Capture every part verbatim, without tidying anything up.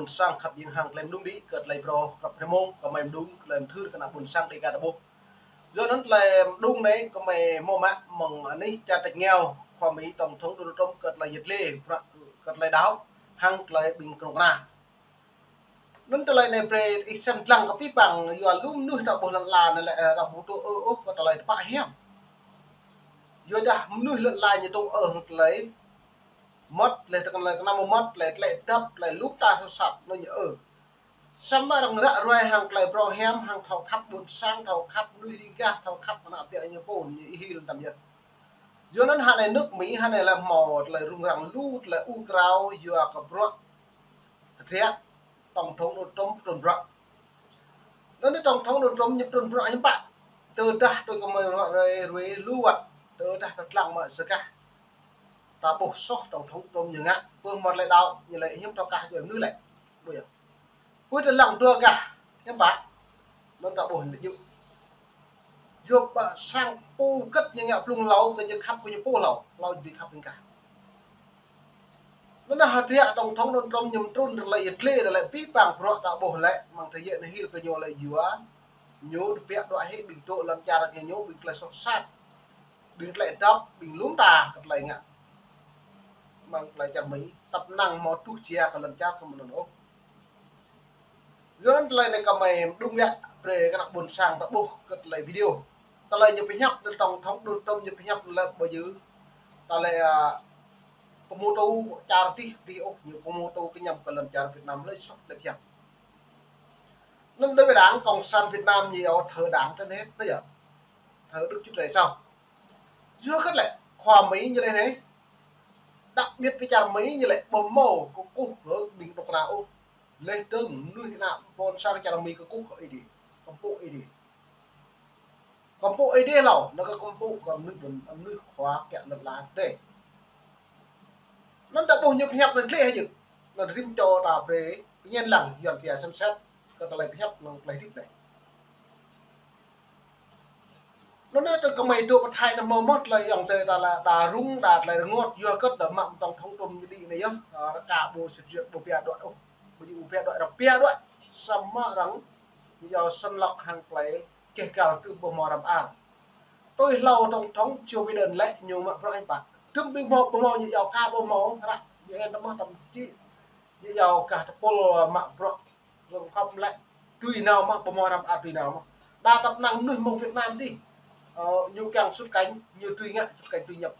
Ƀôn sang khăp jing hăng tơlơi mơđung đĭ kơ tơlơi phrâo krăp hrơi mông, kơmơi mơđung tơlơi mơthưr kơ ană ƀôn sang Dêga ta ƀuh. Yua anŭn tơlơi mơđung anai kơmơi hmâo mă mơ̆ng anih čar tač rơngiao, khua Mi tổng thống Donald Trump kơ tơlơi yet lê, kơ tơlơi đaŏ, hăng tơlơi ƀing kơnuk kơna. Anŭn tơlơi anai brơi ih sem lăng kơ abih bang, yua lu mơnuih ta ƀuh lŏn ala anai lĕ, ơ, arăng ƀu tŭ ư ôh kơ tơlơi tơpă hiam. Yua dah mơnuih lŏn ala ñu tŭ ư hăng tơlơi mơmŏt, tơlơi tơkăn, tơlơi kơnăm mơmŏt, tơlơi tlĕ dăp, tơlơi lu mơta soh sat, anŭn ñu ư. Samơ̆ arăng ră ruai hăng tơlơi phrâo hiam, hăng thâo khăp ƀôn sang, thâo khăp mơnuih riêng gah, thâo khăp ană ƀing ñu pô, ñu ih hil tăm yơh. Yua anŭn hơnai nước Mi, hơnai lĕ hmâo tơlơi rŭng răng lu, tơlơi ur krao, yua kơ bruă hơdră tổng thống Donald Trump trŭn bruă. Anŭn tổng thống Donald Trump ñu trŭn bruă hiư̆m pă. Tơdah tui kơmơi ruai ruai lu wơ̆t, tơdah ta lăng mă sơkah. Ta ƀuh soh tổng thống Trump ñu ngă, pơ hmâo tơlơi đaŏ, ñu lĕ hiư̆m thâo kah jua mơnuih lĕ. Ƀu yơh. Pơ ta lăng dua gah, hiư̆m pă. Anŭn ta ƀuh lĕ yua. Yua pơ sang pô kơ̆t ñu ngă blung hlâo, kơ ñu khăp kơ ñu pô hlâo, hlâo dui khăp ƀing gah. Anŭn hơdră tổng thống Donald Trump ñu trŭn tơlơi yet lê, tơlơi abih bang bruă ta ƀuh lĕ, mơ̆ng tơlơi yet anai hil kơ ñu lĕ yua. Ñu tơbiă đuaĭ hĭ ƀing dŏ lŏn čar kơ ñu, ƀing tơlơi soh sat. Ƀing tơlơi dăp, ƀing lu mơta kơ tơlơi ngă. Mơ̆ng tơlơi čar Mi, tăp năng hmâo truh jia kơ lŏn čar kơ mơ̆n ôh. Yua anŭn tơlơi anai kơmơi mơđung biă brơi kơ ană ƀôn sang ta ƀuh kơ tơlơi video. Tơlơi ñu pơhiăp, tơlơi tổng thống Donald Trump ñu pơhiăp lĕ ƀu djơ̆. Tơlơi, ơ, pơhmutu čar tih, tih ôh, ñu pơhmutu kơñăm kơ lŏn čar Việt Nam lĕ soh lĕ phiăn. Anŭn đối với Đảng Cộng sản Việt Nam ñu iâu thờ Đảng trên hết, thơ yơh. Thờ Đức Chúa Trời sao? Yua kơ lĕ, khua Mi ñu lĕ anai. Đặc biệt kơ čar Mi ñu lĕ ƀu hmâo kơkuh kơ ƀing kơnuk kơna ôh. Lĕ tơ̆ng mơnuih ană ƀôn sang čar Mi kơkuh kơ Ơi Adai. Kơkuh pơpŭ Ơi Adai. Kơkuh pơpŭ Ơi Adai hlâo, anŭn kơkuh pơpŭ kơ mơnuih ƀôn, mơnuih khua kiă lŏn ala tê. Anŭn ta ƀuh ñu pơhiăp anŭn tlĕ hơjơ̆. Anŭn rĭm čô ta brơi pơñen lăng Yuan pia sem set kơ tơlơi pơhiăp anŭn tơlơi hơdip anai. Anŭn anai tơ kơmơi dŏ pơ Thái anŭn hmâo mơ̆ tơlơi ayŏng adơi ta lĕ, ta rŭng, ta tơlơi rơngot, yua kơ ta mă tổng thống Trump ñu đĭ anai yơh. Ơ, rơka ƀu sơdriêt ƀu pia đuaĭ ôh. Ƀu djơ̆ ƀu pia đuaĭ, arăng pia đuaĭ. Samơ̆ arăng ñu iâu săn lọc hăng tơlơi keh gal kơ ƀu hmâo răm ar. Tui hlâo tổng thống Joe Biden lĕ ñu mă bruă hiư̆m pă. Tơm ƀing hmâo, ƀu hmâo ñu iâu kah ƀu hmâo, ră, ñu en tơmah tơm čih. Ñu iâu kah tơpul mă bruă, rơ̆ng khŏm lĕ. Tui nao mơ̆, ƀu hmâo răm ar tui nao mơ̆. Đa tăp năng mơnuih mơ̆ng Việt Nam dih. Ơ, ñu kiăng xuất cảnh, ñu tui ngă xuất cảnh tui nhập.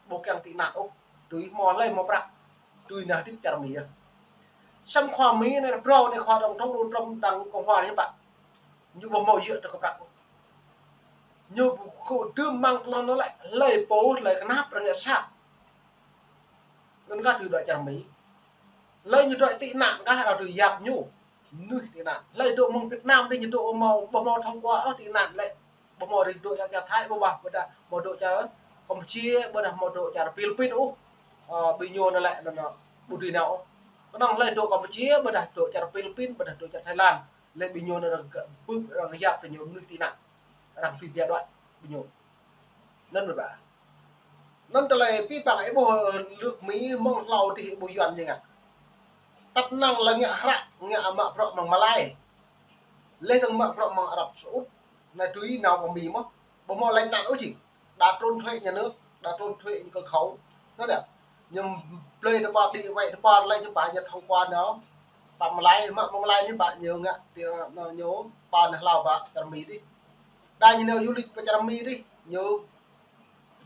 Ƀu kiăng tị nạn ôh, tui hmâo hlơi hmâo prăk. Tui anŭn hơdip čar Mi yơh. Samơ̆ khua Mi anai phrâo anai khua tổng thống Donald Trump dăng Cộng hòa anai ƀă. Ñu ƀu hmâo yơh tơ kơ prăk ôh. Ñu ƀu kơ tơm mơ̆ng tơlơi anŭn lĕ, hlơi pô, hlơi kơnăp arăng ngă sat. Anŭn kah tui dŏ čar Mi. Hlơi ñu dŏ tị nạn kah arăng tui yap ñu. Mơnuih tị nạn. Hlơi dŏ mơ̆ng Việt Nam dih ñu dŏ hmâo, ƀu hmâo thông qua ôh tị nạn lĕ. Ƀu hmâo rĭm dŏ čar, čar Thái ƀu ƀah, ƀôdah hmâo dŏ čar Campuchia, ƀôdah hmâo dŏ čar Philippin ôh. Ơ, ƀing ñu anŭn lĕ anŭn, ơ, ƀu dưi nao ôh. Kơnơ̆ng hlơi dŏ Campuchia, ƀôdah dŏ čar Philippin, ƀôdah dŏ čar Thái Lan. Lĕ ƀing ñu anŭn arăng kơ, bưp arăng yap kơ ñu mơnuih tị nạn. Arăng tui pia đuaĭ ƀing ñu. Anŭn ƀă. Anŭn tơlơi abih bang ih ƀuh nước Mi mơ̆ng hlâo dih ih ƀuh Yuan ñu ngă. Tăp năng lĕ ngă hră, ngă mă bruă mơ̆ng Malai. Lĕ dơ̆ng mă bruă mơ̆ng Arab Saudi. Anai tui nao pơ Mi mơ̆. Ƀu hmâo lĕ tơnap ôh jing. Đa trốn thuế nhà nước, đa trốn thuế ñu kơ khâu. Anŭn yơh. Ñu blơi tơpă đĭ wai tơpă lĕ ñu pă ñu thông qua nao. Pă Malai, mă mơ̆ng Malai ñu pă ñu ngă, tui nao ñu pă nao hlâo pă čar Mi dih. Đa ñu nao du lịch pơ čar Mi dih, ñu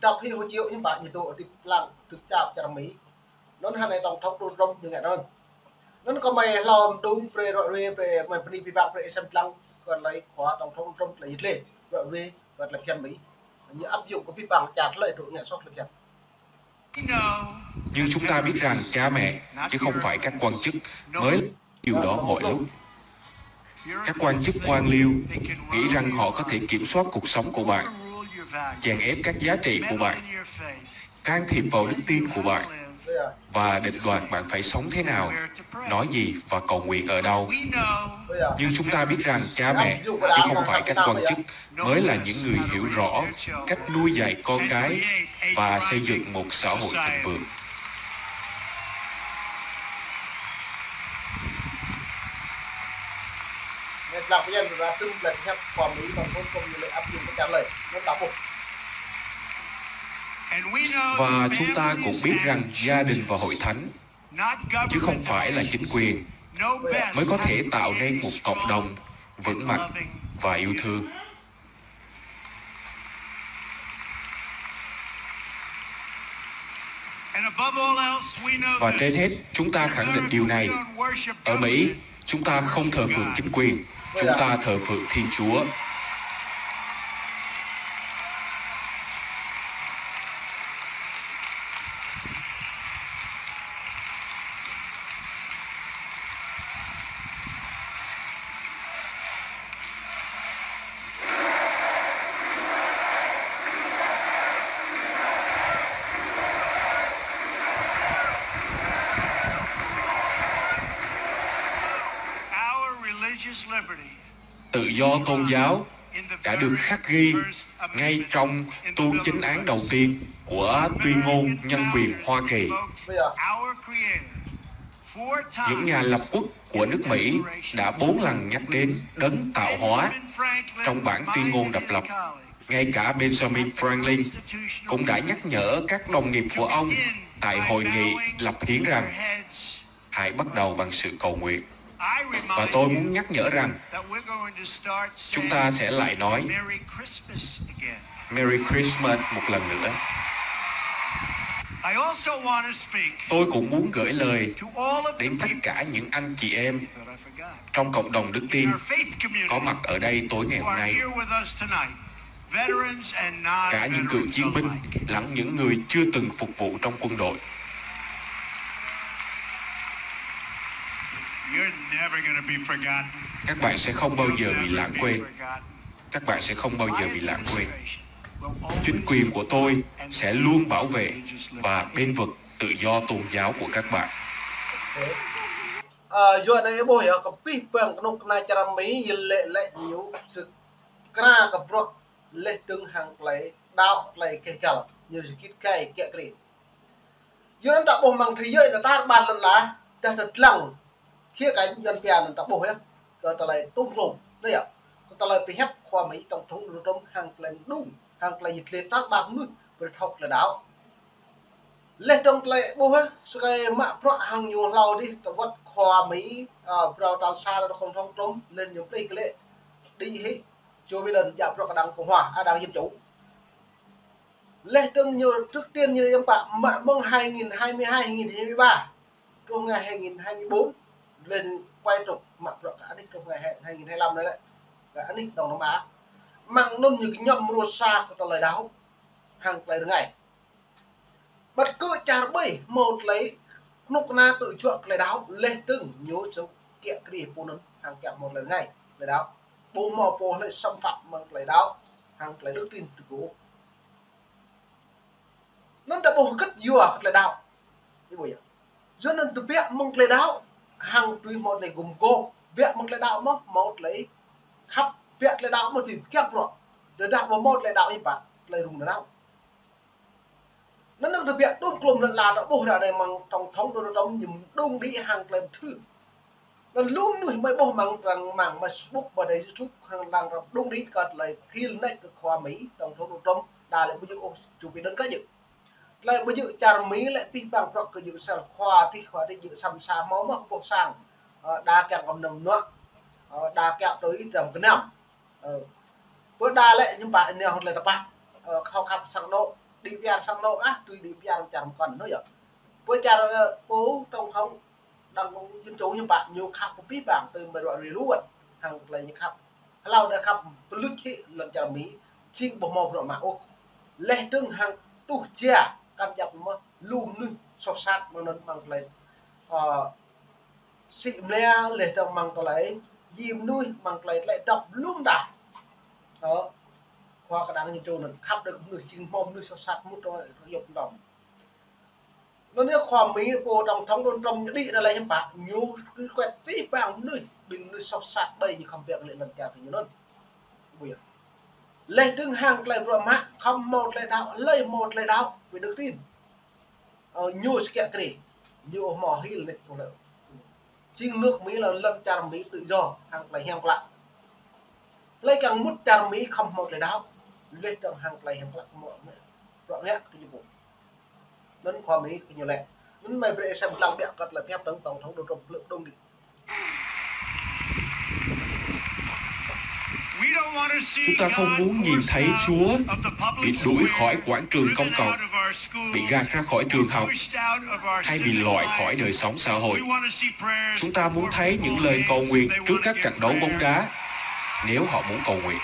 dăp hĭ hộ chiếu ñu pă ñu dŏ hơdip lăng tơ̆k čap čar Mi. Anŭn hơnai tổng thống Donald Trump ñu ngă anŭn. Anŭn kơmơi hlâo mơđung brơi ră ruai brơi mơi bơni abih bang brơi sem lăng kơ tơlơi khua tổng thống Trump tơlơi yet lê ră ruai kơ tơlơi phiăn Mi. Ñu áp dụng kơ abih bang čar tơlơi dŏ ngă soh tơlơi phiăn. Nhưng chúng ta biết rằng cha mẹ, chứ không phải các quan chức, mới là điều đó mọi lúc. Các quan chức quan liêu nghĩ rằng họ có thể kiểm soát cuộc sống của bạn, chèn ép các giá trị của bạn, can thiệp vào đức tin của bạn và định đoạt bạn phải sống thế nào, nói gì và cầu nguyện ở đâu. Nhưng chúng ta biết rằng cha mẹ, chứ không phải các quan chức, mới là những người hiểu rõ cách nuôi dạy con cái và xây dựng một xã hội thịnh vượng. Lăng pơyăn ră tơm tơlơi pơhiăp Khua Mỹ tổng thống công như lễ áp dụng cái trả lời. Nó đọc không? Và chúng ta cũng biết rằng gia đình và hội thánh, chứ không phải là chính quyền, mới có thể tạo nên một cộng đồng vững mạnh và yêu thương. Và trên hết, chúng ta khẳng định điều này. Ở Mỹ, chúng ta không thờ phượng chính quyền, chúng ta thờ phượng Thiên Chúa. Our religious liberty Tự do tôn giáo đã được khắc ghi ngay trong tu chính án đầu tiên của tuyên ngôn nhân quyền Hoa Kỳ. Những nhà lập quốc của nước Mỹ đã bốn lần nhắc đến đấng tạo hóa trong bản tuyên ngôn độc lập. Ngay cả Benjamin Franklin cũng đã nhắc nhở các đồng nghiệp của ông tại hội nghị lập hiến rằng: "Hãy bắt đầu bằng sự cầu nguyện." Và tôi muốn nhắc nhở rằng chúng ta sẽ lại nói Merry Christmas một lần nữa. Tôi cũng muốn gửi lời đến tất cả những anh chị em trong cộng đồng đức tin có mặt ở đây tối ngày hôm nay. Cả những cựu chiến binh lẫn những người chưa từng phục vụ trong quân đội. You're never gonna be forgotten. Các bạn sẽ không bao giờ bị lãng quên. Các bạn sẽ không bao giờ bị lãng quên. Chính quyền của tôi sẽ luôn bảo vệ và bênh vực tự do tôn giáo của các bạn. Ơ, yua anai ƀuh yơh, kơ pih pang kơnuk kơna čar Mi, yơh lĕ lĕ ñu sơkra kơ bruă leh dơ̆ng hăng tơlơi đaŏ, tơlơi keh găl, ñu sơkit kai kiă kriê. Yua anŭn ta ƀuh mơ̆ng thế giới anŭn tar ƀar lŏn ala, dah ta lăng khía cạnh Yuan pia anŭn ta ƀuh yơh, kơ tơlơi tôm klôm, anai yơh, kơ tơlơi pơhiăp Khua Mi tổng thống Donald Trump hăng tơlơi mơđung, hăng tơlơi yit lĕ tar ƀar mơnuih brơi thâo tơlơi đaŏ. Leh dơ̆ng tơlơi ƀuh yơh, sơkai mă bruă hăng ñu hlâo dih, ta wơ̆t Khua Mi, ơ, phrâo tal sa tổng thống Trump, leh ñu plih kơ lĕ đĭ hĭ Joe Biden djă bruă kơ đảng Cộng hòa, ơ, đảng Dân chủ. Leh dơ̆ng ñu trước tiên ñu yơh pă mă mơ̆ng hai nghìn hai mươi hai, hai nghìn hai mươi ba truh ngai hai nghìn hai mươi bốn, leh quay trục mă bruă kơ anih truh ngai hai, hai nghìn hai mươi lăm anai lĕ. Kơ anih Đông Nam Á. Mơ̆ng anŭn ñu kơñăm rơsa kơ tơlơi đaŏ hăng tơlơi rơngai. Ƀăt kơ čar ƀơi hmâo tơlơi kơnuk kơna tŭ juă tơlơi đaŏ, leh dơ̆ng ñu sơ̆ kiă kriê pô anŭn hăng kiăng hmâo tơlơi rơngai tơlơi đaŏ. Ƀu hmâo pô hlơi xâm phạm mơ̆ng tơlơi đaŏ hăng tơlơi đức tin tơgŭ. Anŭn ta ƀuh hơget yua kơ tơlơi đaŏ. Ih ƀuh yơh. Yua anŭn tơbiă mơ̆ng tơlơi đaŏ hăng tui hmâo tơlơi gum gôp. Biă mơ̆ng tơlơi đaŏ mơ̆n hmâo tơlơi khăp, biă tơlơi đaŏ mơ̆n tui kiăng bruă. Tơdah ƀu hmâo tơlơi đaŏ ih pă, tơlơi rŭng răng. Anŭn anŭn tơbiă tôm klôm lŏn ala ta ƀuh ră anai mơ̆ng tổng thống Donald Trump ñu mơđung đĭ hăng tơlơi mơthưr. Anŭn lu mơnuih mơi ƀuh mơ̆ng trang mạng, mơ̆ng Facebook, ƀơi đài YouTube hăng lăng răm mơđung đĭ kơ tơlơi khil nač kơ Khua Mi tổng thống Donald Trump, đa lĕ ƀu djơ̆ ôh Joe Biden kơ djơ̆. Tơlơi ƀu djơ̆ čar Mi lĕ pih pang bruă kơ djơ̆ sel khua tih khua tih djơ̆ sam sa hmâo mơ̆n pô sang. Ơ, đa kiăng kơ mơnơ̆ng mơnuă. Ơ, đa kiăng tui dram gơnam. Ơ, pơ đa lĕ ñu pă ñu hơt lĕ tơpă. Ơ, khŏk khăp sang anŏ, đĭ piar sang anŏ ah, tui đĭ piar čar mơkŏn anŭn yơh. Pơ čar, ơ, pô tổng thống đảng Dân chủ ñu pă ñu khăp pơpih bang tơm bruă rui luăt hăng tơlơi ñu khăp. Hlâo đa khăp pơluč hĭ lŏn čar Mi, jing ƀu hmâo bruă mă ôh. Leh dơ̆ng hăng tuh jia kăn djăp mơ̆n lu mơnuih soh sat mơ̆ng anŭn mơ̆ng tơlơi, ơ, sĭ mlia, leh dơ̆ng mơ̆ng tơlơi djai mơnuih, mơ̆ng tơlơi tơlơi dŏp lŏm đah. Ơ, khua kơ đảng Dân chủ anŭn khăp đơ̆ng mơnuih jing hmâo mơnuih soh sat mŭt tơlơi yŏp dŏm. Anŭn yơh Khua Mi pô tổng thống Donald Trump ñu đĭ anai lĕ hiư̆m pă, ñu kơ kuet tui pang mơnuih, ƀing mơnuih soh sat ƀơi ñu khŏm biă lĕ lŏn čar ñu anŭn. Ƀuh yơh. Leh dơ̆ng hăng tơlơi bruă mă, khŏm hmâo tơlơi đaŏ, hlơi hmâo tơlơi đaŏ, ƀu đức tin. Ơ, ñu sơkiă kriê, ñu hmâo hil nač tơlơi. Jing nước Mi lŏn, lŏn čar Mi tự do hăng tơlơi hiam klă. Tơlơi kiăng mŭt čar Mi khŏm hmâo tơlơi đaŏ. Laih dơ̆ng hăng tơlơi hiam klă mơ̆, bruă ngă kơ ñu pô. Anŭn khua Mi kơ ñu lĕ. Anŭn mơi brơi sem lăng biă kơ tơlơi pơhiăp dơ̆ng tổng thống Donald Trump plư đông đĭ. Chúng ta không muốn nhìn thấy Chúa bị đuổi khỏi quảng trường công cộng, bị gạt ra khỏi trường học, hay bị loại khỏi đời sống xã hội. Chúng ta muốn thấy những lời cầu nguyện trước các trận đấu bóng đá, nếu họ muốn cầu nguyện.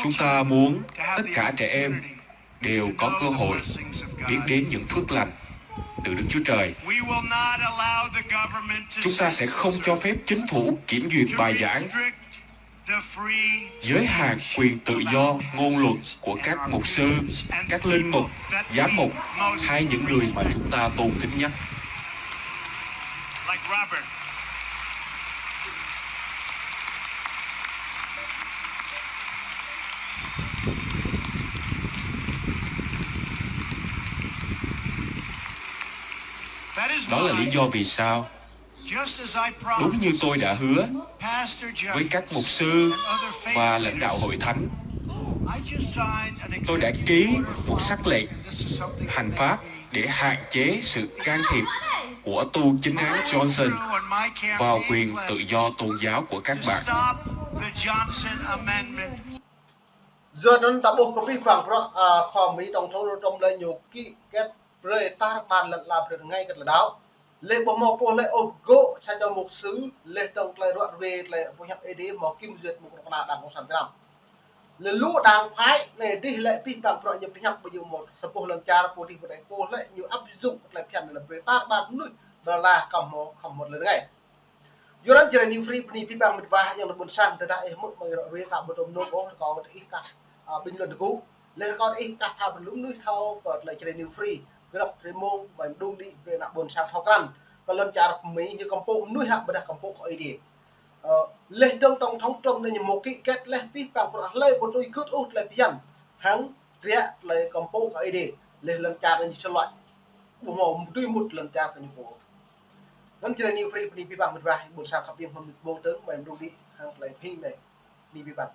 Chúng ta muốn tất cả trẻ em đều có cơ hội biết đến những phước lành từ Đức Chúa Trời. Chúng ta sẽ không cho phép chính phủ kiểm duyệt bài giảng, giới hạn quyền tự do ngôn luận của các mục sư, các linh mục, giám mục hay những người mà chúng ta tôn kính nhất. Đó là lý do vì sao, đúng như tôi đã hứa với các mục sư và lãnh đạo hội thánh, tôi đã ký một sắc lệnh hành pháp để hạn chế sự can thiệp của tu chính án Johnson vào quyền tự do tôn giáo của các bạn. Yua anŭn ta ƀuh kơ abih bang bruă, a, khua Mi tổng thống Donald Trump lĕ ñu ký kết brơi tar ƀar lŏn ala brơi rơngai kơ tơlơi đaŏ. Laih ƀu hmâo pô lĕ ôh gơ̆ sa čô mục sư, laih dơ̆ng tơlơi ruă ruê tơlơi pơhiăp Ơi Adai hmâo kiểm duyệt mơ̆ng kơnuk kơna đảng cộng sản Việt Nam. Laih lu đảng phái anai dih lĕ abih bang bruă ñu pơhiăp ƀu djơ̆ mơ̆ sa boh lŏn čar pô dih ƀu đei pô lĕ ñu áp dụng tơlơi phiăn anŭn brơi tar ƀar mơnuih đôla khŏm hmâo, khŏm hmâo tơlơi rơngai. Yua anŭn Jrai New Free bơni abih bang mĕt wa yang ƀôn sang tơdah ih hmư̆ mơ̆ng ruă ruê ta ƀu tŭ mơnŭ ôh, rơkâo kơ ih kah, a, bình luận tơgŭ. Laih rơkâo kơ ih kah pha brơi lu mơnuih thâo kơ tơlơi Jrai New Free, grăp rơmông, ƀai mơđung đĭ, brơi ană ƀôn sang thâo krăn. Kơ lŏn čar Mi ñu kơmpôk mơnuih hă ƀôdah kơmpôk kơ Ơi Adai. Ơ, laih dơ̆ng tổng thống Trump anai ñu hmâo ký kết laih abih bang bruă hlơi ƀu tui gưt ôh tơlơi phiăn hăng triă tơlơi kơmpôk kơ Ơi Adai. Laih lŏn čar anai ñu sơluč. Ƀu hmâo dưi mŭt lŏn čar kơ ñu pô. Anŭn Jrai New Free bơni abih bang mĕt wa ƀôn sang khăp biă mơ̆n mơ̆ng tơ̆ng ƀai mơđung đĭ hăng tơlơi phim anai. Bơni abih bang.